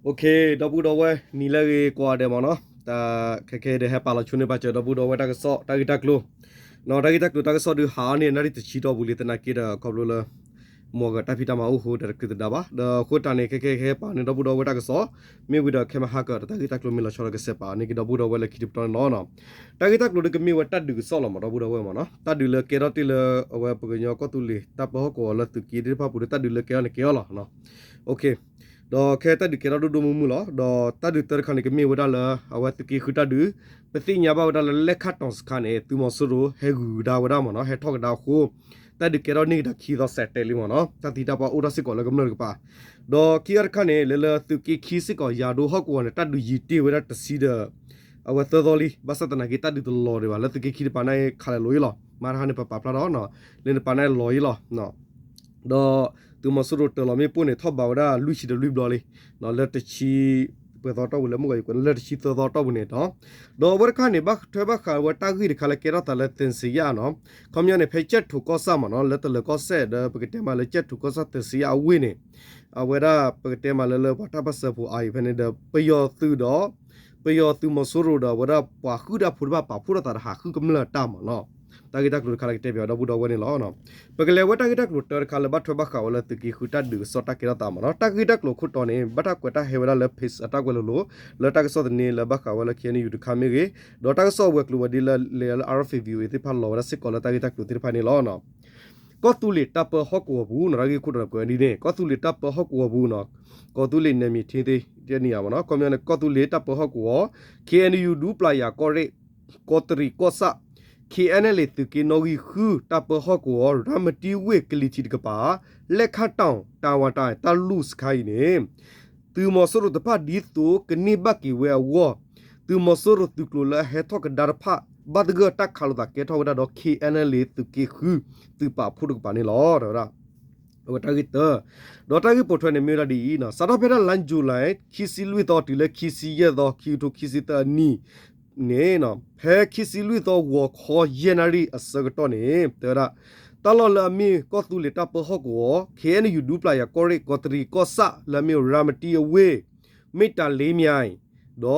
Okay, ဒီပုၢ်ဒီဝဲၢ် နံၤလၢအဂ့ၤကိးဂၤဒဲးမ့ၢ်နီၤ, တၢ်ခဲခဲဒီး ဟဲပာ်လီၤဆိန့ၢ်ပာ်စၢၤ ဒီပုၢ်ဒီဝဲၢ်တၢ်ကစီၣ် တၢ်ဂ့ၢ်တၢ်ကျိၤ, တၢ်ဂ့ၢ်တၢ်ကျိၤတၢ်ကစီၣ်ဒုးဟးအီၤန့ၣ် နၣ်ရံၣ်တဆံတီၢ်ပူၤလံ သနာ်က့ဒီး ခီဖျိလၢ မ့ၢ်ဂ့ၤတၢ်ဖံးတၢ်မၤအိၣ်အဃိဒီး တချုးသဒါဘၣ်, ဒီးအဃိတၢ်န့ၣ် ခဲခဲဟဲပာ်န့ၢ်ဒီပုၢ်ဒီဝဲၢ်တၢ်ကစီၣ်, မ့ၢ်ဝံၤဒီးခဲမဟါကဒီး တၢ်ဂ့ၢ်တၢ်ကျိၤမ့ၢ်လီၤဆီဒီး ကစဲးပာ်န့ၢ်က့ၤဒီပုၢ်ဒီဝဲၢ်လၢခံတပတီၢ်န့ၣ်လီၤ. တၢ်ဂ့ၢ်တၢ်ကျိၤဒီးကမ့ၢ်ဝဲတၢ်ဒုးကစီၣ်လီၤမ့ၢ် ဒီပုၢ်ဒီဝဲၢ်မ့ၢ်နီၤ, တၢ်ဒုးလၢကဲထီၣ်တ့ၢ်လၢ အဝဲပှၤကညီကီၢ်သူလ့ၤတၢ်ပၢဟီၣ်ကဝီၤလၢသုးက့သ့ၣ်တဖၣ်ပူၤဒီး တၢ်ဒုးလၢကဲထီၣ်န့ၣ်ကဲထီၣ်လီၤ. Okay, ဒီးခဲတၢ်ဒုးကဲထီၣ်ဒိၣ်ဒိၣ်မုၢ်မုၢ်လီၤ. ဒီးတၢ်ဒုးတၢတခါန့ၣ် ကမ့ၢ်ဝဲဒၣ်လၢ အဝဲသုးက့ဃုတၢ်ဒုး, ပသ့ၣ်ညါဘၣ်ဝဲဒၣ်လၢလဲၣ်ခၣ်တီၣ်စခါန့ၣ် သုးမီၤစိရိၤဟဲဂုၤကဒါဝဲဒၣ်မ့ၢ်နီၤ, ဟဲထီၣ်ကဒါအဃိ တၢ်ဒုးကဲထီၣ်န့ၢ်ကဒါခံသီစဲးတဲလံမ့ၢ်နီၤ, တၢ်သံတၢ်ပှၢ်အိၣ်ထီၣ်စ့ၢ်ကီးလၢကမျၢၢ်တကပၤ, ဒီးခံဂၤတခါန့ၣ် လၢလၢသုးက့ခံစ့ၢ်ကီး ယၤဒိဟီၣ်ကဝီၤန့ၣ် တၢ်ဒုးယံၤတ့ၢ်ဝဲဒၣ်တဆံဒီး အဝဲသၢသီလံ, ဘၣ်ဆၣ်သနာ်က့တၢ်ဒုးတလီၤဒံးဘၣ် လၢသုးက့ခံတပၤန့ၣ်ခးလဲၤလီၤအံၤလီၤ, မၤတဟါန့ၣ် ပပာ်ဖျါထီၣ်, လၢတပၤန့ၣ်လီၤအံၤလီၤ. ဒီးသုးမီၤစိရိၤတၢၤလီၤမ့ၣ်ပိၢ်န့ၣ် ထီၣ်ဘးဝဲဒၣ်လွံၢ်ဆံဒီးလွံၢ်ဘျီလံ, လၢတဆံ ပှဲၤသီတီၢ်ပူၤလၢမုၢ်ဂီၤယကွဲး လၢတဆံသၢသီတီၢ်ပူၤန့ၣ်ဒီး, ဒီးအဝဲတခါန့ၣ် ဘၣ်ထွဲဘၣ်ဃးဝဲတၢ်ဂ့ၢ်တခါလၢကဲထီၣ်သးလၢသ့ၣ်စံယၣ်နီၤ, ခီပညီန့ၣ် ဖဲကၠဲၣ်ထိၣ်ကီၢ်ဆၣ်မ့ၢ်နီၤ, လၢတလၢၤကီၢ်စဲၣ်ဒီး ပကတဲမးလၢကၠဲၣ်ထိၣ်ကီၢ်ဆၣ်သ့ၣ်စံယၣ်အဝ့ၢ်န့ၣ်, အဝဲဒၣ်ပကတဲမးလၢလၢပှၤတၢ်ပၢၢ်ဆၢဖိအါအံၤဖဲန့ၣ်ဒီး ပယီၤသုးဒီး ပယီၤသုးမီၤစိရိၤဒီး အဝဲဒၣ်ပှၤဃုာ်တၢ်ဖိတဖၣ်ပာ်ဖှိၣ်ထီၣ်သးဒီးဟးဃုကမျၢၢ်တၢ်မ့ၢ်နီၤ, တၢ်ဂ့ၢ်တၢ်ကျိၤတခါလၢကတဲပၠးဒီပုၢ်ဒီဝဲၢ်န့ၣ်လီၤ. ပကလဲၤဝဲတၢ်ဂ့ၢ်တၢ်ကျိၤတၢတခါလၢဘၣ်ထွဲဘၣ်ဃးဝဲလၢသုးက့ဃုတၢ်ဒုးကစီၣ်တၢ်ကဲထီၣ်သးမ့ၢ်နီၤ, တၢ်ဂ့ၢ်တၢ်ကျိၤခိၣ်တီန့ၣ် ဘၣ်တၢ်ကွဲးတၢ်ဟဲဝဲဒၣ်လၢ page အတၢ်ကွဲးလိၤလိၤ, လၢတၢ်ကစီၣ်သန့လၢဘၣ်ဃးဝဲလၢ K N U တခါမ့ၢ်ဂ့ၤ, ဒီးတၢ်ကစီၣ်အဝဲၤကျိၤဝဲၤဒ့လၢလဲၤလၢ R F A V O A သ့ၣ်တဖၣ်လီၤဝဲဒၣ်စ့ၢ်ကီးလၢတၢ်ဂ့ၢ်တၢ်ကျိၤသ့ၣ်တဖၣ်န့ၣ်လီၤ. ကီၢ်သူလ့ၤတၢ်ပၢဟီၣ်ကဝီၤပူၤနီၤ, တၢ်ဂ့ၢ်ခိၣ်တီန့ၣ်ကွဲးဒ်န့ၣ် ကီၢ်သူလ့ၤတၢ်ပၢဟီၣ်ကဝီၤပူၤနီၤ, ကီၢ်သူလ့ၤ နယ်မြေထိန်းသိမ်း တနံၤဧါမ့ၢ်နီၤ, ခီပညီန့ၣ် ကီၢ်သူလ့ၤတၢ်ပၢဟီၣ်ကဝီၤ K N U ဒူပျၢ်ယၤကီၢ်ရ့ၣ် ကီးတရံးကီၢ်ဆၣ် K N L A သုးက့နီၣ်ဂံၢ်ဃု တၢ်ပၢဟီၣ်ကဝီၤ ရၤမတံဝ့ၢ်ကလံၤထံးတကပၤ လဲၣ်ခၣ်တီၣ် တၢ်ဝါတၢ်တၢ်လူၢ်စခါအံၤန့ၣ် သုးမီၤစိရိၤတဖၣ်ဒ်သိးကန့ၢ်ဘၣ်က့ၤဝဲအဂီၢ် သုးမီၤစိရိၤသုးကျိၤလၢအဟဲထီၣ်ကဒါတဖၣ် ဘၣ်သဂၢၢ်တၢ်ခးလိာ်သးကဲထီၣ်ဝဲဒၣ်ဒီး K N L A သုးက့ဃု သုးပာ်ဖှိၣ်တကပၤန့ၣ်လီၤ. အဝဲတၢ်ဂ့ၢ်တၢ, ဒီးတၢ်ဂ့ၢ်ပိာ်ထွဲန့ၣ်မ့ၢ်ဝဲဒၣ်ဒ်အံၤ, စးထီၣ်ဖဲဒၣ်လါယူၤလံ ခံဆံလွံၢ်သီတုၤလၢခံဆံယဲၢ်သီ ခံကထိခံဆံသၢအနံၣ်န့ၣ်, ဖဲခံဆံလွံၢ်သီ ဂီၤခီယဲၢ်နၣ်ရံၣ်အဆၢကတီၢ်န့ၣ် တဲဝဲဒၣ် တၢ်လီၢ်လၢအမ့ၢ်ကီၢ်သူလ့ၤတၢ်ပၢဟီၣ်ကဝီၤ K N U ဒူပျၢ်ယၤကီၢ်ရ့ၣ် ကီးတရံးကီၢ်ဆၣ် လၢအမ့ၢ်ရၤမတံအဝ့ၢ် မ့ၢ်တၢ်လ့မၠဲၣ်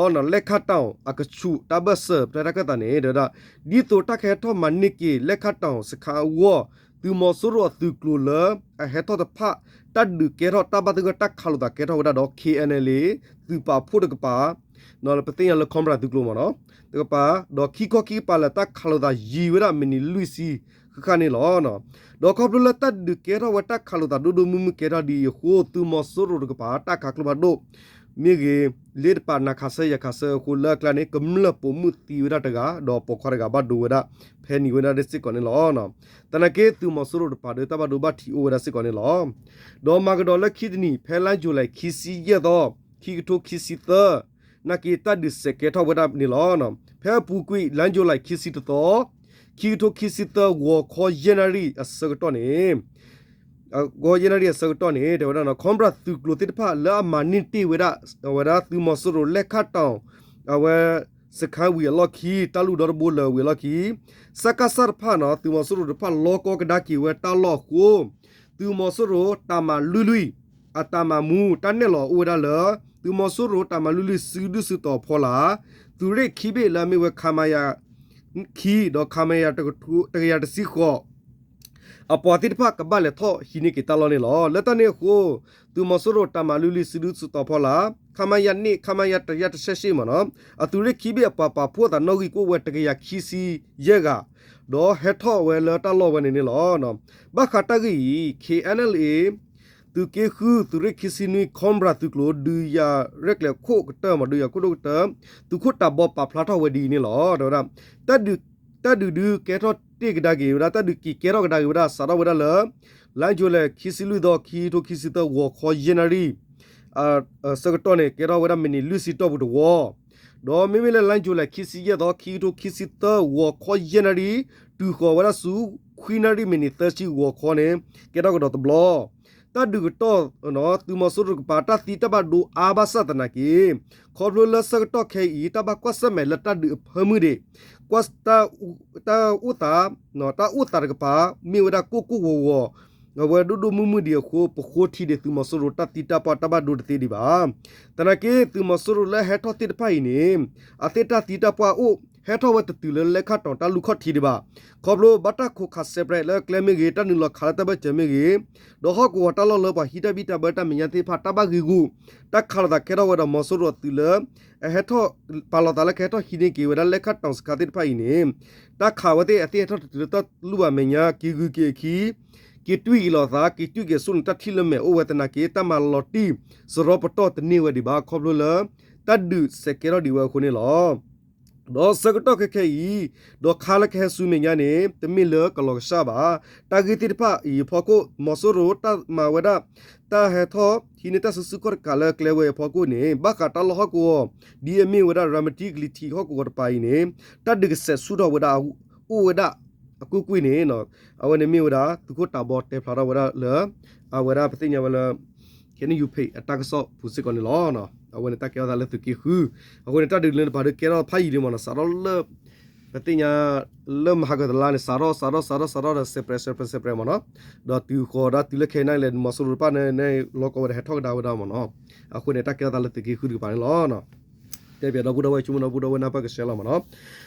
ဒီးလဲၣ်ခၣ်တီၣ်အကဆူး တၢ်ဘၢၣ်စၢၤ ပတဲတၢ်ခၢၣ်သးန့ၣ် တဲဝဲဒၣ် ဒ်သိးတၢ်ကဟဲထီၣ်မၤန့ၢ်က့ၤ လဲၣ်ခၣ်တီၣ်စခါအဂီၢ် သုးမီၤစိရိၤအသုးကျိၤလၢအဟဲထီၣ်တဖၣ် တၢ်ဒုးကဲထီၣ် တၢ်ဘၣ်သဂၢၢ်တၢ်ခးလိာ်သးကဲထီၣ်ဝဲဒၣ်ဒီး K N L A သုးပာ်ဖှိၣ်တကပၤ ပသ့ၣ်ညါလၢ Cobra သုးကျိၤမ့ၢ်နီၤ တကပၤ ဒီးခံခီခံကပၤလၢတၢ်ခးလိာ်သးယံၤဝဲဒၣ် မံးနံးလွံၢ်ဆံဃၣ်ဃၣ်န့ၣ်လီၤ. ဒီးခီဖျိလၢတၢ်ဒုးကဲထီၣ်ဝဲတၢ်ခးလိာ်သးဒိၣ်ဒိၣ်မုၢ်မုၢ်ကဲထီၣ်ဒ်အံၤအဃိ သုးမီၤစိရိၤတကပၤ တၢ်ခးကျိဖးဒိၣ် မ့ၢ်ဂ့ၤ လ့တပာ်နၤခးဆၢယၤခးဆၢအဃိ လၢအကျါန့ၣ် ကမျၢၢ်ပိာ်မုၣ်သံဝဲဒၣ်တဂၤ ဒီးပိာ်ခွါတဂၤဘၣ်ဒိဝဲဒၣ် ဖဲန့ၣ်ဝဲဒၣ်စ့ၢ်ကီးန့ၣ်လီၤ. သနာ်က့သုးမီၤစိရိၤတကပၤဒီး တၢ်ဘၣ်ဒိဘၣ်ထံးအိၣ်ဝဲဒၣ်စ့ၢ်ကီးန့ၣ်လီၤ. ဒီးမၤကဒီးလၢခံတနံၤ ဖဲလါယူၤလံ ခံဆံယဲၢ်သီ ခံကထိခံဆံသၢ နာ်က့တၢ်ဒုးစဲးကဲထီၣ်ဝဲဒၣ်န့ၣ်လီၤ. ဖဲအပူၤကွံာ် လါယူၤလံ ခံဆံတသီ ခံကထိခံဆံသၢ ဂီၤခီယဲၢ်နၣ်ရံၣ်အဆၢကတီၢ်န့ၣ် ဂီၤယဲၢ်နၣ်ရံၣ်အဆၢကတီၢ်န့ၣ် တဲဝဲဒၣ် Cobra သုးကျိၤသ့ၣ်တဖၣ်လၢအမၤန့ၢ်တ့ၢ်ဝဲဒၣ် အဝဲဒၣ်သုးမီၤစိရိၤလဲၣ်ခၣ်တီၣ် အဝဲ စခါဝံၤအလီၢ်ခံ တၢ်လူၢ်ဒီတဘိလၢာ်ဝံၤအလီၢ်ခံ စကစ တဖၣ်နီၤ သုးမီၤစိရိၤတဖၣ်လီကီကဒါက့ၤဝဲတၢ်လီၢ်အဃိ သုးမီၤစိရိၤတၢ်မၤလွံၢ်လွံၢ် အတၢ်မၤမူ တၢ်နဲၣ်လီၤအိၣ်ဝဲဒၣ်လၢ သုးမီၤစိရိၤတၢ်မၤလွံၢ်လွံၢ်စုဒုၣ်စုတီၤဖီလာ် သုးရ့ၣ်ခံဘ့ၣ်လၢအမ့ၢ်ဝဲ ခမရ ခံ ဒီး ခမရ တကယၤတဆံဃိး အပှၤသ့ၣ်တဖၣ်ကဘၣ်လဲၤထီၣ်ဟံးန့ၢ်က့ၤတၢ်လီၢ်န့ၣ်လီၤ. လၢတၢ်န့ၣ်အဃိ သုးမီၤစိရိၤတၢ်မၤလွံၢ်လွံၢ်စုဒုၣ်စုတီၤဖီလာ် ခမရ န့ၣ် ခမရ တကယၤတဆံဃိးမ့ၢ်နီၤ အသုးရ့ၣ်ခံဘ့ၣ်အပှၤပာ်ဖှိၣ်အသးနီၣ်ဂံၢ်ကအိၣ်ဝဲတကယၤခံဆံယဲၢ်ဂၤ ဒီးဟဲထီၣ်ဝဲလၢတၢ်လီၢ်ဝဲန့ၣ်န့ၣ်လီၤ. ဘၣ်ဃးတၢ်ဂ့ၢ်အံၤ K N L A သုးက့ဃု သုးရ့ၣ်ခံဆံနွံ Cobra သုးကျိၤ ဒုးယၤရဲၣ်ကျဲၤခိၣ်ကတၢၢ်မ့ၢ် ဒုးယၤခိၣ်ဒိၣ်ကတၢၢ် သုးခိၣ်တၢ်ဘီပာ်ဖျါထီၣ်ဝဲဒ်အံၤန့ၣ်လီၤ. တဲဝဲဒၣ် တၢ်ဒုးဒုးကဲထီၣ်တ့ၢ်ကဒါက့ၤဝဲဒၣ် တၢ်ဒုးက့ၤကဲထီၣ်ကဒါက့ၤဝဲဒၣ် စးထီၣ်ဝဲဒၣ်လၢ လါယူၤလံ ခံဆံလွံၢ်သီ ခံကထိခံဆံသၢ ဂီၤခီယဲၢ်နၣ်ရံၣ် ဆၢကတီၢ်န့ၣ် ကဲထီၣ်ဝဲဒၣ်မံးနံးလွံၢ်ဆံတီၢ်ပူၤတဝီ ဒီးမ့မ့ၢ်လၢလါယူၤလံ ခံဆံယဲၢ်သီ ခံကထိခံဆံသၢ ဂီၤခီယဲၢ်နၣ်ရံၣ် တုၤဃီၤဝဲဒၣ်ဆူ ခွံနၣ်ရံၣ် မံးနံးသၢဆံဂီၤခီန့ၣ် ကဲထီၣ်ကဒီးတဘျီ တၢ်ဒုးကတီၢ် သုးမီၤစိရိၤတကပၤ တၢ်သံတၢ်ဘၣ်ဒိအါဘၣ်ဆၣ်သနာ်က့ ခီဖျိလၢဆၢကတီၢ်ခဲအံၤ တၢ်ဘၣ်ကွၢ်ဆၢၣ်မဲာ်လၢတၢ်ဒုးအဖၢမုၢ်ဒံး ကွၢ် တၢ်အိၣ်သး တၢ်အိၣ်သးတကပၤ မ့ၢ်ဝဲဒၣ်ကိၢ်ကိၢ်ဂီၤဂီၤ အဝဲဒိၣ်ဒိၣ်မုၢ်မုၢ်ဒံးအဃိ ပဃိထံဒံးသုးမီၤစိရိၤတၢ်သံတၢ်ပှၢ်တၢ်ဘၣ်ဒိတသ့ဒံးဘၣ်. သနာ်က့ သုးမီၤစိရိၤလၢအဟဲထီၣ်သ့ၣ်တဖၣ်အံၤန့ၣ် အသ့ၣ်တၢ်သံတၢ်ပှၢ်အိၣ် ဟဲထီၣ်ဝဲတတုၤလၢလဲခၣ်တီၤတၢ်လူၢ်ခီၣ်ထံးဒံးဘၣ်. ခီဖျိဘၣ်တၢ်ခိးခးစဲးပြဲးလၢကျဲမ့ၢ်ဂ့ၤ တၢ်နုာ်လီၤခးလၢတၢ်ဘၢၣ်စၢၤမ့ၢ်ဂ့ၤ ဒီးဟီၣ်ကဝီၤတၢ်လီၢ်လၢပှၤဟံးတၢ်ဘံၣ်တၢ်ဘၢတၢ်မဲာ်ညါသ့ၣ်တဖၣ် တၢ်ဘၣ်ဂ့ၢ်ဂူာ် တၢ်ခးလိာ်သးကဲထီၣ်ဝဲဒီး မီၤစိရိၤအသုးလၢ အဟဲထီၣ် ပာ်လီၤသးလၢကဟဲထီၣ်ဟံးန့ၢ်က့ၤဝဲဒၣ်လဲခၣ်တီၤစခါသ့ၣ်တဖၣ်အံၤန့ၣ် တၢ်ခးဝဲသ့ၣ်အသ့ၣ်ဟဲထီၣ်တတုၤလၢတၢ်လူၢ်ဘၣ်မဲာ်ညါ က့ၤဂုၤက့ၤအခံ က့ၤတွံၢ်က့ၤလိာ်သး က့ၤတွံၢ်က့ၤဆူၣ်န့ၣ် တၢ်ထံၣ်လၢမဲာ်အိၣ်ဝဲသနာ်က့ တၢ်မၤလီၤတံၢ်စရီပတီၢ်တန့ၢ်ဝဲဒံးဘၣ် ခီဖျိလၢ တၢ်ဒုးစဲးကဲထီၣ်ဒံးဝဲအဃိန့ၣ်လီၤ. ဒီးဆၢကတီၢ်ခဲခဲအံၤ ဒီးခါလၢကဟဲဆူမဲာ်ညါန့ၣ် တမ့ၢ်လၢကလီၤကစၢ်ဘၣ်. တၢ်ဂ့ၢ်သ့ၣ်တဖၣ်အံၤအဖီခိၣ် မီၤစိရိၤတၢ်မၤဝဲဒၣ် တၢ်ဟဲထီၣ်ဟံးန့ၢ်တၢ်စုဆူၣ်ခီၣ်တကးလၢကျဲဝဲအဖီခိၣ်န့ၣ် ဘၣ်ဃးတၢ်လီၢ်ဟီၣ်ကဝီၤ ဒ်အမ့ၢ်ဝဲဒၣ် ရၤမတံကလံၤထံးဟီၣ်ကဝီၤတပၤအံၤန့ၣ် တၢ်ဒုးကစဲးဆူၣ်ထီၣ်ဝဲဒၣ် အိၣ်ဝဲဒၣ် အကွ့ၢ်ကွ့ၢ်န့ၣ် အဝဲန့ၣ်မ့ၢ်ဝဲဒၣ် သုးခိၣ်တးဘီတဲဖျါထီၣ်ဝဲဒၣ်လၢ အဝဲဒၣ်ပသ့ၣ်ညါဝဲလၢ ခဲနယူၤဖ့းအတၢ်ကစီၣ်ပူၤစ့ၢ်ကီးန့ၣ်လီၤ. အဝဲန့ၣ်တၢ်ကဲထီၣ်သးလၢသုးက့ဃု အဃိန့ၣ် တၢ်ဒုးလၢတပၤဒီးကဲထီၣ်ဖးယံာ်လံမ့ၢ်နီၤ စးထီၣ်လၢ ပသ့ၣ်ညါ လၢမဟါကတလါန့ၣ် စးထီၣ် စးထီၣ် စးထီၣ် စးထီၣ်ဒီး စဲးပြဲး စဲးပြဲး စဲးပြဲးမ့ၢ်နီၤ ဒီးတုၤဃီၤဒၣ်တုၤလၢခဲအံၤန့ၣ်လဲၣ် မီၤစိရိၤတဖၣ်န့ၣ် လီၤကီဝဲဒီးဟဲထီၣ်ကဒါဝဲဒၣ်မ့ၢ်နီၤ အဃိန့ၣ် တၢ်ကဲထီၣ်သးလၢသုးက့ဃုတကပၤန့ၣ်လီၤ. တဲပၠးဒီပုၢ်ဒီဝဲၢ်ဆိကမိၣ်ဒီပုၢ်ဒီဝဲၢ်န့ၣ် ပကရှဲလီၤမ့ၢ်နီၤ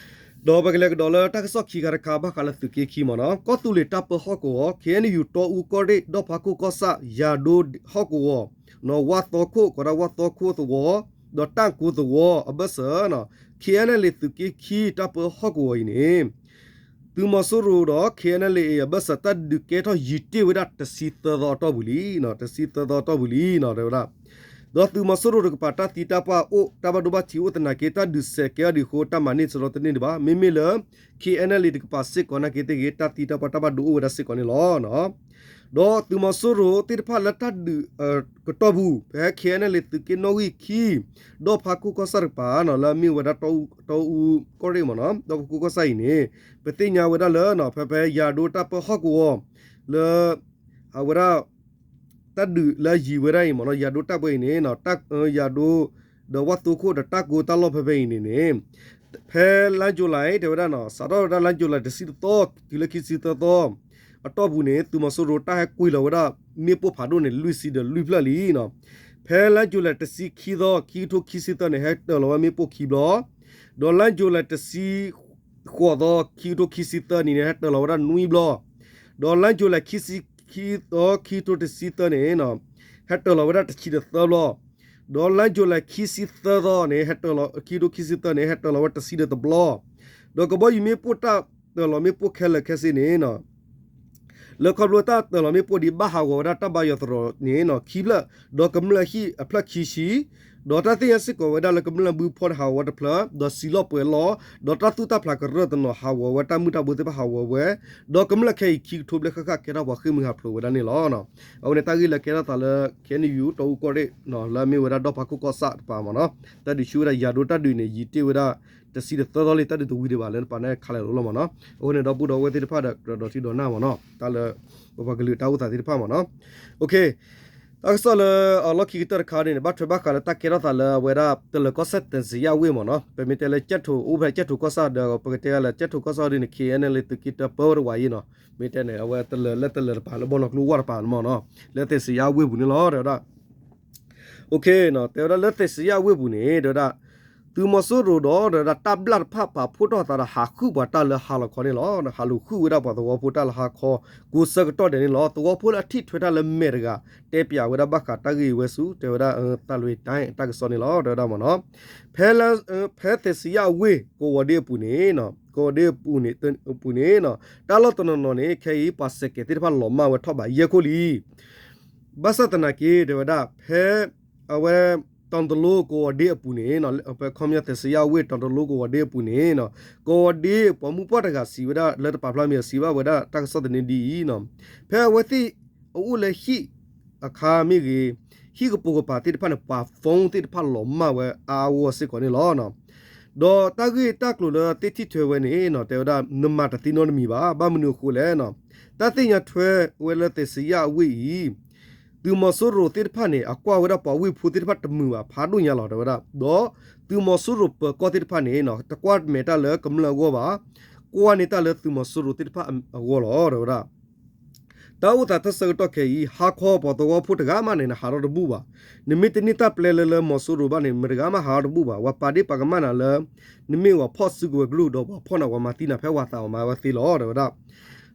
ဒီးပကလဲၤကဒီးလၢတၢ်ကစီၣ်ခံခါတခါ ဘၣ်ဃးလၢသုးက့ခံမ့ၢ်နီၤ ကီၢ်သူလ့ၤတၢ်ပၢဟီၣ်ကဝီၤ ခဲအံၤန့ၣ် ယူၤတီအူကီၢ်ရ့ၣ် ဒီၣ်ဖးခိၣ်ကီၢ်ဆၣ် ယၤဒိဟီၣ်ကဝီၤ နီၢ်ဝၣ်သီခိၣ် ကီးဒၣ်ဝၣ်သီခိၣ်သဝီ ဒီးတၢ်ကိသဝီအဘၢၣ်စၢၤ ခဲအံၤန့ၣ်လံ သုးက့ခံတၢ်ပၢဟီၣ်ကဝီၤအံၤန့ၣ် သုးမီၤစိရိၤဒီး ခဲအံၤန့ၣ်လံ အဘၢၣ်စၢၤတၢ်ဒုးကဲထီၣ်ယံာ်တ့ၢ်ဝဲဒၣ်တဆံသၢသီအတီၢ်ပူၤလံ, တဆံသၢသီအတီၢ်ပူၤလံ တဲဝဲဒၣ်. ဒီးသုးမီၤစိရိၤတကပၤတၢ်သံတၢ်ပှၢ်အိၣ် တၢ်ဘၣ်ဒိဘၣ်ထံးအိၣ်သနာ်က့ တၢ်ဒုးစဲးကဲအီၤဒံးအဃိ တၢ်မၤန့ၢ်စရီတန့ၢ်ဒံးဘၣ်. မ့မ့ၢ်လၢ ခဲအံၤန့ၣ်လံ တကပၤစ့ၢ်ကီးနာ်က့သ့ၣ်ဂ့ၤ တၢ်သံတၢ်ပှၢ်တၢ်ဘၣ်ဒိအိၣ်ဝဲဒၣ်စ့ၢ်ကီးန့ၣ်လီၤ. ဒီးသုးမီၤစိရိၤသ့ၣ်တဖၣ်လၢတၢ်ဒုး ကတီၢ်ပူၤ ဖဲခဲအံၤန့ၣ်လံ သုးက့နီၣ်ဂံၢ်ခံ ဒီၣ်ဖးခိၣ်ကီၢ်ဆၣ်တကပၤနီၤ လၢအမ့ၢ်ဝဲဒၣ် တီအူကီၢ်ရ့ၣ်မ့ၢ်နီၤ ဒီၣ်ဖးခိၣ်ကီၢ်ဆၣ်အံၤန့ၣ် ပသ့ၣ်ညါဝဲဒၣ်လၢ ဖဲဖဲယၤဒိတၢ်ပၢဟီၣ်ကဝီၤ လၢ အဝဲဒၣ် တၢ်ဒုးလၢအယံၤဝဲဒၣ်အံၤမ့ၢ်နီၤ ယၤဒိတၢ်ပၢအံၤန့ၣ် ယၤဒိ ဒီးဝၣ်သိခိၣ်ဒီးတၢ်ကိတၢ်လီၢ်ဖဲဖဲအံၤန့ၣ်န့ၣ် ဖဲလါယူၤလံ တဲဝဲဒၣ်နီၤ စးထီၣ်ဝဲဒၣ်လါယူၤလံတဆံတသီ တုၤလၢခံဆံသၢသီ အတီၢ်ပူၤန့ၣ် သုးမီၤစိရိၤတၢ်ဟဲကွံာ်လီၤဝဲဒၣ် မ့ၣ်ပိၢ်ဖးဒိၣ်န့ၣ် လွံၢ်ဆံဒီးလွံၢ်ဖျၢၣ်လံနီၤ. ဖဲလါယူၤလံတဆံခံသီ ခံကထိခံဆံသၢန့ၣ် ဟဲတၢၤလီၤဝဲမ့ၣ်ပိၢ်ခံဘျီ ဒီးလါယူၤလံတဆံဃိးသီ ခံကထိခံဆံသၢနံၣ်န့ၣ် ဟဲတၢၤလီၤဝဲဒၣ်နွံဘျီ ဒီးလါယူၤလံခံဆံခံသီ ခံကထိတဆံသၢန့ၣ် ဟဲတၢၤလီၤဝဲဒၣ်တဆံဒီးသၢဘျီ ဒီးလါယူၤလံခံဆံသၢသီန့ၣ် ခံကထိခံဆံသၢန့ၣ် ဟဲတၢၤလီၤဝဲတဆံဒီးတဘျီ ဒီးကဘီယူၤမ့ၣ်ပိၢ်တၢ်တၢၤလီၤမ့ၣ်ပိၢ်ခဲလၢာ်ခဲဆ့န့ၣ် လၢခီဖျိတၢ်တၢၤလီၤမ့ၣ်ပိၢ်ဒံးဘၣ်ဟးဂီၤဝဲဒၣ်တၢ်ဘါယွၤသရိာ်န့ၣ် ခံဖျၢၣ် ဒီးကမျၢၢ်ဟံၣ်အဖျၢၣ်ခံဆံ ဒီးတၢ်သ့ၣ်ညါစ့ၢ်ကီးဝဲဒၣ်လၢကမျၢၢ်ဘုဖီၣ်န့ၣ်ဟးဂီၤဝဲတဖျၢၣ် ဒီးစံးလီၢ်ပှဲၤလီၢ် ဒီးတၢ်သူၣ်တၢ်ဖျးကရၢၢ်တနီၤဟးဂီၤဝဲ တၢ်မုၢ်တၢ်ဘိသ့ၣ်တဖၣ်ဟးဂီၤဝဲ ဒီးကမျၢၢ်ခဲအံၤခံကထိဘျဲၣ်ဃၣ်ဃၣ်ကဲထီၣ်ပှၤဃ့ၢ်မှံဟးဖျိးဝဲဒၣ်န့ၣ်လီၤ. အဝဲန့ၣ်တၢ်ဂ့ၢ်လၢကဲထီၣ်သးလၢ ခဲအံၤန့ၣ် ယူၤတီအူကီၢ်ရ့ၣ် လၢအမ့ၢ်ဝဲဒၣ်ဒီၣ်ဖးခိၣ်ကီၢ်ဆၣ်တပၤမ့ၢ်နီၤ တၢ်ဒုးဆူၣ်ဝဲဒၣ်ယၤဒိတၢ်ဒုးန့ၣ် ယံာ်တ့ၢ်ဝဲဒၣ် တဆံဒီးသၢသီလံ တၢ်ဒုးတဝံၤဒံးဘၣ်လၢနပာ်န့ၣ်ခးလဲၣ်လိၤလီၤမ့ၢ်နီၤ အဃိန့ၣ်ဒီပုၢ်ဒီဝဲၢ်သ့ၣ်တဖၣ်ဒီး ကဒီးထံဒီးနၢ်မ့ၢ်နီၤ တၢ်လၢ ပပှၤကလုာ်တၢ်အိၣ်သးသ့ၣ်တဖၣ်မ့ၢ်နီၤ တၢ်ကစီၣ်လၢအလီၢ်ခံကတၢၢ်တခါန့ၣ် ဘၣ်ထွဲဘၣ်ဃးလၢတၢ်ကဲထီၣ်သးလၢအဝဲဒၣ် တလၢၤကီၢ်စဲၣ်သ့စံယၣ်ဝ့ၢ်မ့ၢ်နီၤ ပမ့ၢ်တဲလၢကၠဲၣ်ထိၣ် အိၣ်ဖဲကၠဲၣ်ထိၣ်ကီၢ်ဆၣ်ဒီး ပကတဲလၢကၠဲၣ်ထိၣ်ကီၢ်ဆၣ်ဒ်န့ၣ် ခဲအံၤန့ၣ်လံ သုးက့တၢ်ပၢဝဲတဝာ်အံၤနီၤ မ့ၢ်တဲန့ၣ် အဝဲတလၢၤလၢတလၢၤတပၤလၢဘီနီၢ်ကျိဝၢ်တပၤမ့ၢ်နီၤ လၢသ့စံယၣ်ဝ့ၢ်ပူၤန့ၣ်လီၤ တဲဝဲဒၣ် တဲဝဲဒၣ်လၢသ့စံယၣ်ဝ့ၢ်ပူၤန့ၣ် တဲဝဲဒၣ် သုးမီၤစိရိၤဒီး တဲဝဲဒၣ်တၢ်ဘျၣ်တဖၣ်ပာ်ဖှိၣ်ထီၣ်သးဒီးဟးဃုာ်ပှၤတၢ်လၢဟါလီၤခီန့ၣ်လီၤ. ဟးလူၤဃုာ်ဝဲဒၣ်ပှၤသဝီဖိတၢ်လၢဟါခီ ကိးဆၢကတီၢ်ဒဲးန့ၣ်လီၤ. သဝီဖိလၢအထံၣ်ထွဲတၢ်လၢမဲာ်တဂၤ တဲပၠးဝဲဒၣ်ဘၣ်ဃးတၢ်ဂ့ၢ်ဝဲဆူ တဲဝဲဒၣ် သးလွံၢ်တၢ်အတၢ်ကစီၣ်န့ၣ်လီၤ တဲဝဲဒၣ်မ့ၢ်နီၤ ဖဲလၢ ဖဲသ့စံယၣ်ဝ့ၢ်ကဝီၤဒ့အပူၤန့ၣ် ကဝီၤဒ့အပူၤန့ၣ် ပူၤန့ၣ် တၢ်လီၢ်တနီၤနီၤန့ၣ် ခဲအံၤပှၤစဲးကဲးသ့ၣ်တဖၣ်လီၤမၢ်ဝဲထီၣ်ဘးယဲၢ်ခိၣ်လံ ဘၣ်ဆၣ်သနာ်က့ တဲဝဲဒၣ် ဖဲ အဝဲ တီၤတလိကဝီၤဒ့အပူၤန့ၣ် ဖဲခီပညီသ့စံယၣ်ဝ့ၢ်တီၤတလိကဝီၤဒ့အပူၤန့ၣ် ကဝီၤဒ့ပှၤမုၢ်ပှၢ်တဂၤစံးဝဲဒၣ်လၢတပာ်ဖျါမံၤ စံးဘၣ်ဝဲဒၣ်တၢ်ကစီၣ်သန့ဒ်အံၤ ဖဲအဝဲသ့ၣ်အအိၣ်လၢဟံၣ်အခါမ့ၢ်ဂ့ၤ ဟံၣ်ကပိာ်ကပၤသ့ၣ်တဖၣ်န့ၣ် ပှၤ phone သ့ၣ်တဖၣ်လီၤမၢ်ဝဲအါအါဂီၢ်ဂီၢ်စ့ၢ်ကီးန့ၣ်လီၤ. ဒီးတၢ်ဂ့ၢ်တၢ်ကျိၤလၢသ့ၣ်ထံၣ်ထွဲဝဲန့ၣ် တဲဝဲဒၣ် နမၤတသ့နီတမံၤဘၣ်. ဘၣ်မနုၤအဃိလဲၣ် တၢ်သ့ၣ်ညါထွဲဝဲလၢသ့စံယၣ်အဝ့ၢ်အံၤ သုးမီၤစိရိၤသ့ၣ်တဖၣ်န့ၣ် အကွၢ်ဝဲဒၣ်ပှၤဝ့ၢ်ဖိသ့ၣ်တဖၣ်တမုာ်ဘၣ် ဖးဒိၣ်ညါလီၤ တဲဝဲဒၣ်. ဒီးသုးမီၤစိရိၤပၢၤကီၢ်သ့ၣ်တဖၣ်န့ၣ် တကွၢ်မဲာ်တၢ်လၢကမျၢၢ်အဂီၢ်ဘၣ်, ကွၢ်န့ၢ်တၢ်လၢသုးမီၤစိရိၤသ့ၣ်တဖၣ်အဂီၢ်လီၤ တဲဝဲဒၣ်. တၢ်အိၣ်သးတၢ်ဆၢကတီၢ်ခဲအံၤ ဟါခီပှၤသဝီဖိတဂၤမးန့ၣ် နဟးထီၣ်တဘူၣ်ဘၣ်. နမ့ၢ်တန့ၢ်တၢ်ပျဲလၢလၢမီၤစိရိၤဘၣ်န့ၣ် မတဂၤမးဟးထီၣ်တဘူၣ်ဘၣ်. ပှၤပာ်ဒ့ၣ်ပာ်ကမၣ်နၤလၢ နမ့ၢ်ပှၤဖီၣ်စုကဝဲၤကလုၢ်ဒီးပှၤဖီၣ်နၤပှၤမၤသံနၤဖဲဝၤသးအီၤမၤဝဲသ့လီၤ တဲဝဲဒၣ်.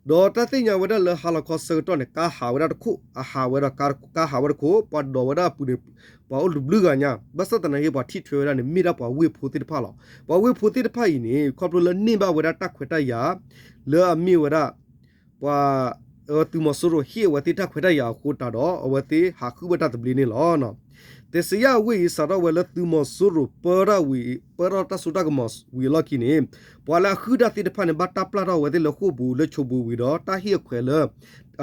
ဒီးတၢ်သ့ၣ်ညါဝဲဒၣ်လၢဟါလီၤခီဆၢကတီၢ်န့ၣ် ကါဟးဝဲဒၣ်တခိၣ်, အဟးဝဲဒီးကါဟးဝဲတခိၣ်, ပှၤဒိးဝဲဒၣ်အပူၤန့ၣ် ပှၤအိၣ်တဘျုးဂၤညါ, ဘၣ်ဆၣ်သနာ်က့ ပှၤထံၣ်ထွဲဝဲဒၣ်န့ၣ် မ့ၢ်ဒၣ်ပှၤဝ့ၢ်ဖိသ့ၣ်တဖၣ်လီၤ. ပှၤဝ့ၢ်ဖိသ့ၣ်တဖၣ်အံၤန့ၣ် ခီဖျိလၢန့ၢ်ဘၣ်ဝဲဒၣ်တၢ်ခွဲးတၢ်ယာ် လၢအမ့ၢ်ဝဲဒၣ် ပှၤ သုးမီၤစိရိၤဟ့ၣ်အဝဲသ့ၣ်တၢ်ခွဲးတၢ်ယာ်အဃိတးဒီး အဝဲသ့ၣ်ဟးဃုဘၣ်တၢ်သဘျ့န့ၣ်လီၤ. သ့စံယၣ်အဝ့ၢ်အံၤ စးထီၣ်ဝဲလၢသုးမီၤစိရိၤပၢထီၣ်ဝံၤ ပၢထီၣ်တၢ်စိတၢ်ကမီၤဝံၤအလီၢ်ခံန့ၣ် ပှၤလၢအဃုတၢ်သ့ၣ်တဖၣ်န့ၣ် ဘၣ်တၢ်ပျၢ်ထီၣ်အဝဲသ့ၣ်လၢဃိာ်ပူၤလၢဆိပူၤဝံၤဒီး တၢ်ဟ့ၣ်အခွဲးလၢ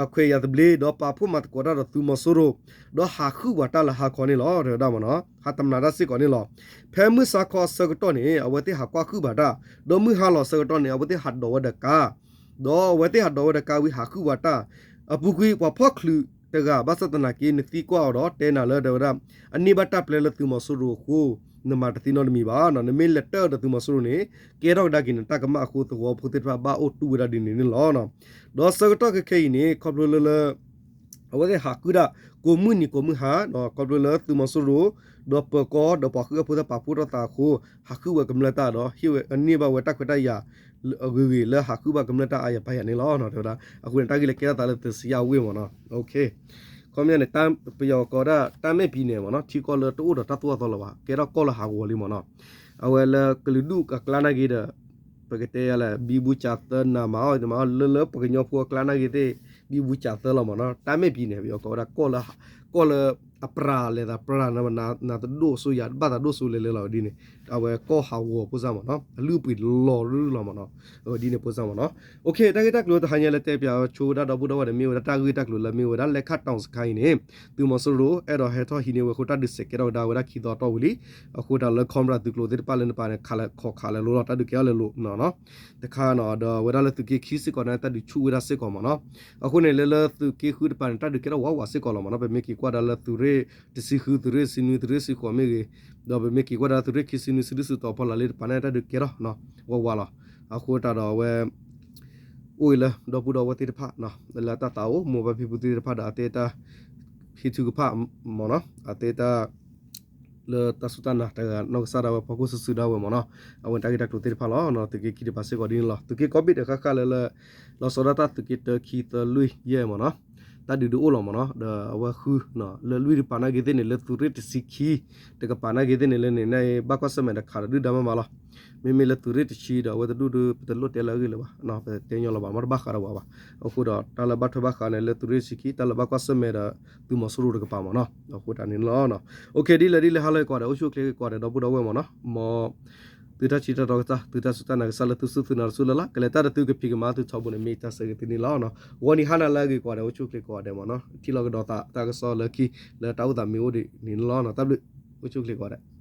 အခွဲးယာ်သဘျ့ ဒီးပာ်ဖှိၣ်မၤသကိးတၢ်ဒီးသုးမီၤစိရိၤ ဒီးဟးဃုပှၤတၢ်လၢဟါခီန့ၣ်လီၤ တဲဝဲဒၣ်မ့ၢ်နီၤ, ဟးတမျးတၢ်စ့ၢ်ကီးန့ၣ်လီၤ. ဖဲမုၢ်ဆါခီအဆၢကတီၢ်န့ၣ် အဝဲသ့ၣ်ဟးကွၢ်ဃုာ်ဘၣ်တၢ်, ဒီးမုၢ်ဟါလီၤအဆၢကတီၢ်န့ၣ် အဝဲသ့ၣ်ဟးဒိးဝဲဒီးကါ, ဒီးအဝဲသ့ၣ်ဟးဒိးဝဲဒီးကါဝံၤဟးဃုာ်ဝဲတၢ်, အပူၤကွံာ်ပှၤဖီၣ်ချုးတဂၤ ဘၣ်ဆၣ်သနာ်က့ နသံကွၢ်အီၤဒီးတဲနၤလၢတဲဝဲဒၣ် အန့ၢ်ဘၣ်တၢ်ပျဲလၢသုးမီၤစိရိၤအဃိ နမၤတသ့နီတမံၤဘၣ်, နမ့ၢ်လဲၤတၢၢ်ဒီးသုးမီၤစိရိၤန့ၣ် ကဲထီၣ်ကဒါက့ၤနတၢ်ကမၣ်အဃိ သဝီဖိသ့ၣ်တဖၣ်ဘၣ်အိၣ်တူၢ်ဝဲဒၣ်ဒ်န့ၣ်န့ၣ်လီၤ. ဒီးဆၢကတီၢ်ခဲခဲအံၤန့ၣ် ခီဖျိလၢလၢ အဝဲသ့ၣ်ဟးဃုဒၣ် ကိးမုၢ်နံၤကိးမုၢ်ဟါ, ခီဖျိလၢသုးမီၤစိရိၤ ဒီးပၢၤကီၢ် ဒီးပှၤဃုအဖိသ့ၣ်ပာ်ဖှိၣ်ထီၣ်သးအဃိ ဟးဃုဝဲကမျၢၢ်တၢ်ဒီး ဟ့ၣ်ဝဲန့ၢ်ဘၣ်ဝဲတၢ်ခွဲးတၢ်ယာ် အဂ့ၤဂ့ၤလၢဟးဃုဘၣ်ကမျၢၢ်တၢ်အါယၤပါယၤန့ၣ်လီၤ တဲဝဲဒၣ်. အဃိန့ၣ် တၢ်ဂ့ၢ်လၢကဲထီၣ်သးလၢသ့စံယၣ်ဝ့ၢ်မ့ၢ်နီၤ, ခီပညီန့ၣ် ပယီၤကိးဒၣ် တၢ်မဲာ်ဖံးန့ၣ်မ့ၢ်နီၤ ထံကီၢ်လၢတအိၣ်ဒီးတၢ်သိၣ်တၢ်သီလၢၤဘၣ်, ကဲထီၣ်ကီၢ်လၢဟးဂီၤလံမ့ၢ်နီၤ. အဝဲလၢကလုာ်ဒူၣ်အကျါနာ်က့ဒီး ပကတဲယၤလဲၣ် ဘံဘူစးသၢနၤမၤအီၣ်မၤအီၣ် လၢလၢပှၤကညီဖိအကျါနာ်က့သ့ၣ် ဘံဘူစးသၢလီၤမ့ၢ်နီၤ. တၢ်မဲာ်ဖံးန့ၣ် ပယီၤကိးဝဲဒၣ် ကီၢ်လၢ ကီၢ်လၢအပြၤလဲၤသးပြၤ နတဒိၣ်စိယၤ ဘၣ်သးဒိၣ်စိလဲၤလဲၤလီၤဒ်န့ၣ် အဝဲကီၢ်ဟးဂီၤဖိစၢ်မ့ၢ်နီၤ အလုၢ်အပှ့ၤလီၤရူၢ်လီၤမ့ၢ်နီၤ ဒ်န့ၣ်ဖိစၢ်မ့ၢ်နီၤ. တၢ်ဂ့ၢ်တၢ်ကျိၤတဟါညါလၢတဲပၠးဆိဝဲဒၣ် ဒီပုၢ်ဒီဝဲၢ်န့ၣ် မ့ၢ်ဝဲဒၣ်တၢ်ဂ့ၢ်တၢ်ကျိၤလၢမ့ၢ်ဝဲဒၣ် လဲၤခးတီၣ်စခါအံၤန့ၣ် သုးမီၤစိရိၤ အဲၣ်ဒိးဟဲထီၣ်ဟံးန့ၢ်ဝဲအဃိ တၢ်ဒုးစဲးကဲထီၣ်ကဒါဝဲဒၣ်ခံသီအတီၢ်ဝံၤလံ. အဃိတၢ်လၢ Cobra သုးကျိၤသ့ၣ်တဖၣ်လၢနပာ်န့ၣ် ခးလဲၣ်ခီခးလဲၣ်လိၤလီၤ တၢ်ဒုးကဲထီၣ်လဲၤလိၤ တခါနီၤ ဒီးဝဲဒၣ်လၢသုးက့ခံစ့ၢ်ကီးန့ၣ် တၢ်ဒုးဆူၣ်ဝဲဒၣ်စ့ၢ်ကီးမ့ၢ်နီၤ. အဃိန့ၣ် လၢလၢသုးက့ဃုတပၤန့ၣ် တၢ်ဒုးကဲထီၣ်ဝးဝးစ့ၢ်ကီးလီၤမ့ၢ်နီၤ. ပမ့ၢ်က့ၤကွၢ်ဒၣ်လၢသုးရ့ၣ်တဆံဃု သုးရ့ၣ်ဆံနွံ သုးရ့ၣ်ဆံဃိးမ့ၢ်ဂ့ၤ, ဒီးပမ့ၢ်က့ၤကွၢ်ဒၣ်သုးရ့ၣ်ခံဆံနွံ ဆံဒုၣ်ဆံတီၤဖီလာ်လံတပၤန့ၣ် တၢ်ဒုးကဲထီၣ်ဝးဝးလီၤ. အဃိတၢ်ဒီးအဝဲ အိၣ်အံၤလၢဒီပုၢ်ဒီဝဲၢ်သ့ၣ်တဖၣ် လၢတၢ်သးအိၣ် မိၢ်ပၢ်ဖံဖုသ့ၣ်တဖၣ်ဒီး အသ့တၢ်ဟံးထုကဖၣ်မ့ၢ်နီၤ အသ့တၢ် လၢတၢ်စူၢ်တၢ်နာ်တဂၤနီၢ်ကစၢ်ဒၣ်ဝဲ ဖီခိၣ်စုာ်စုာ်ဒၣ်ဝဲမ့ၢ်နီၤ. အဝဲတၢ်ဂ့ၢ်တၢ်ကျိၤသ့ၣ်တဖၣ်လီၤ. သုးက့ခံတပၤစ့ၢ်ကီးဒ်န့ၣ်လီၤ. သုးက့ကိးဘ့ၣ်တဃၣ်ဃၣ်လၢလၢ လီၤဆီဒၣ်တၢ်သုးက့တၢ ခံ သၢ လွံၢ် ယဲၢ်မ့ၢ်နီၤ. တၢ်ဒုးဒုးအိၣ်လီၤမ့ၢ်နီၤ. ဒီးအဝဲဃု လၢလွံၢ်တပၤနာ်က့သ့ၣ်န့ၣ် လၢသုးရ့ၣ်တဆံခံ တကပၤနာ်က့သ့ၣ်န့ၣ် လၢန့ၣ်န့ၣ် ဘၣ်ကွၢ်ဆၢၣ်မဲာ်ဒီးခးဒီးဒုၣ်ဒါမးမးလီၤ. မ့မ့ၢ်လၢသုးရ့ၣ်တဆံဒီး အဝဲတဒူၣ်ဒုး ပတလိၣ်တဲလၢအဂ့ၢ်လၢၤဘၣ်, ပတဲညီလီၤဘၣ် မ့ၢ်တဘၣ်ဃးဒီးဝဲဘၣ်. အဃိဒီး တၢ်လၢဘၣ်ထွဲဘၣ်ဃးန့ၣ် လၢသုးရ့ၣ်တဆံခံ တၢ်လၢဘၣ်ကွၢ်ဆၢၣ်မဲာ်ဒီး သုးမီၤစိရိၤတကပၤမ့ၢ်နီၤ. အဃိတၢ်န့ၣ်လီၤ. အိၣ်ခ့ ဒ်လဲၣ်ဒ်လဲၣ် ဟါလၢအဂ့ၤကိးဂၤဒဲး အိၣ်ဆူၣ်အိၣ်ချ့ကိးဂၤဒဲး ဒီပုၢ်ဒီဝဲၢ်မ့ၢ်နီၤ. မ် သုတၢ်ထံၣ်တၢ်တီကစၢ် သုတၢ်စူၢ်တၢ်နာ်ကစၢ်လၢသုစူၢ်သုနာ်တစူၢ်လၢ်လၢ် ကလဲၤတၢ်ဒီးသုကဖံးကမၤသုထီဘိန့ၣ် မ့ၢ်တၢ်ဆၢဂ့ၤသုန့ၣ်လီၤ. ဂီၤနံၤဟါနၤလၢအဂ့ၤကိးဂၤဒဲး အိၣ်ဆူၣ်အိၣ်ချ့ကိးဂၤဒဲးမ့ၢ်နီၤ. ထံၣ်လိာ်ကဒီးသးတၢ်ကစီၣ်လၢခံ လၢတၢ်အိၣ်သးမ့ၢ်အိၣ်ဒ်န့ၣ်လီၤ. တၢ်ဘျုး အိၣ်ဆူၣ်အိၣ်ချ့ကိးဂၤဒဲး.